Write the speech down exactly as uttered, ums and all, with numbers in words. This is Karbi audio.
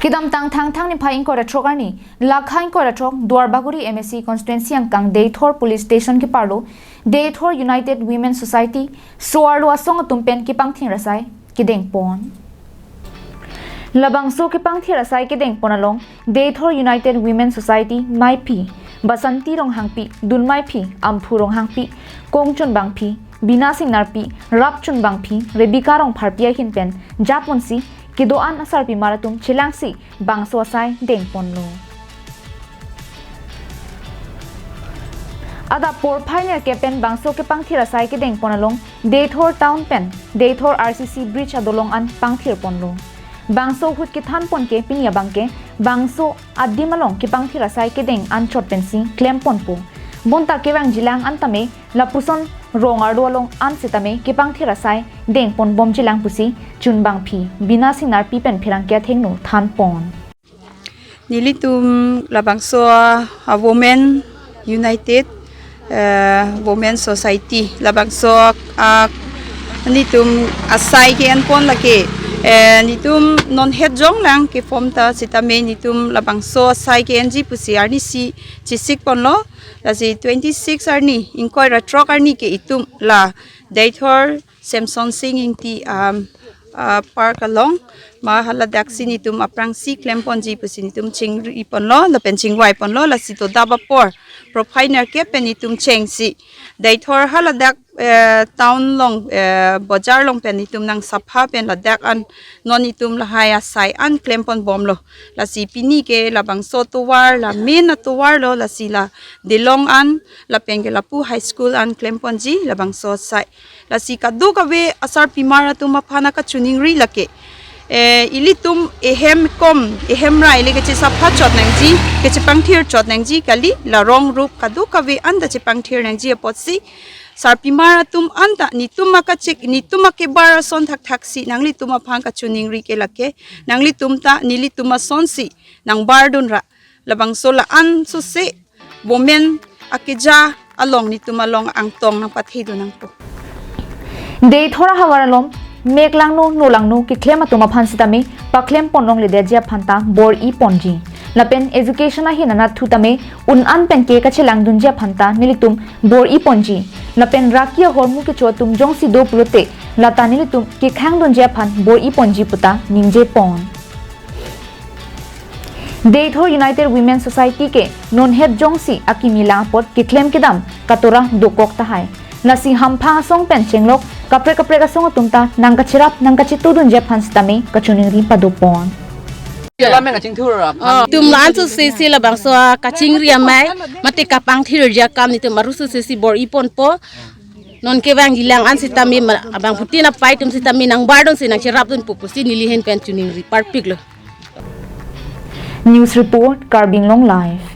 Kedamtang Thangthang niphai ingkoi ra throk arni, lakha ingkoi ra throk, Duarbagori M A C constituency angkang Deithor Police Station keparlo, Deithor United Women Society, so-arlo asong atum pen kepangthir asai kedengpon. Labangso kepangthir asai kedengpon along, Deithor United Women Society maiphi, Basanti Ronghangpi, Dunmaiphi, Amphu Ronghangpi, Kongchun Bangphi, Bina Singnarpi, Rapchun Bangphi, Rebecca Rongpharpi ahin pen japonsi kedo-an asarpimar atum chelangsi bangso asai dengponlo. Adap porphai nerkep pen bangso kepangthir asai kedengpon along Deithor town pen Deithor R C C bridge adolong an pangthirponlo. Bangso ahut kethanpon ke pini abangke bangso adim along kepangthir asai kedeng anchot pensi klemponpo. Bonta kevangjilang an tame lapuson rong arlo along an sitame kepangthir asai dengponbomjilang pusi Chun Bangphi, Bina Singnarpi pen pherangke athengno thanpon. Nelitum labangso a Women United, eh, Women Society, labangso a nelitum asai ke-enpon lake, eh, nelitum non het jonglang ke form ta sitame nelitum labangso asai ke-enji pusi arnisi chesikponlo. Lasi twenty six arni, ingkoi ra throk arni ke itum la Deithor Semson Sing Ingti, um, uh, park along, ma haladaksi nelitum aphrangsi klemponji pusi nelitum chingriponlo, lapen chingvaiponlo, lasi to dap apor porphai nerkep pen nelitum chengsi Deithor haladak, eh, town along, eh, bojar along pen nelitum nangsapha pen ladak an non nelitum lahai asai an klemponbomlo. Lasi pini ke labangso atovar, la main atovarlo, lasi la Dilong an, lapen ke lapu high school an klemponji labangso asai. Lasi kadokave asarpimar atum aphan akachiningri lake, eh, ilitum ehem kom, ehem rai le kachesapha chot nangji, kachepangthir chot nangji kali, la rong rup kadokave anta chepangthir nangji apotsi, sarpimar atum anta nelitum akachek, nelitum akebar ason thakthaksi nanglitum aphan kachiningri ke lake, nanglitum ta nelitum asonsi nangbardunra. Labangso la-an sose women akeja along nelitum along angtong nangpathedun nangpo. Deithor ahavar along mek langno no langno keklem atum aphan sitame paklempon longledetji aphan ta bor-iponji. Lapen education ahin anatthu tame un-an pen ke kachelangdunji aphan ta nelitum bor-iponji. Lapen raki ahormu kecho atum jongsi do pulote lata nelitum kekhangdunji aphan bor-iponji puta ningjepon. Deithor United Women Society ke non het jongsi akimi lang apot keklem kedam katora dokok tahai. Lasi hamphang asong pen chenglok kaprek kaprek asong atum ta nangkacherap nangkachetudunji aphan sitame kachiningri padopon. Tum la-an sosesi labangso kachingri amei mate kapangthirji akam nelitum arusu sesi bor-iponpo. Non kevangjilang an sitame ma-, abangphutin apai atum sitame nangbardunsi nangcherapdunpo pusi neli ahin pen chiningri parpiklo. News report, Karbi Anglong Live.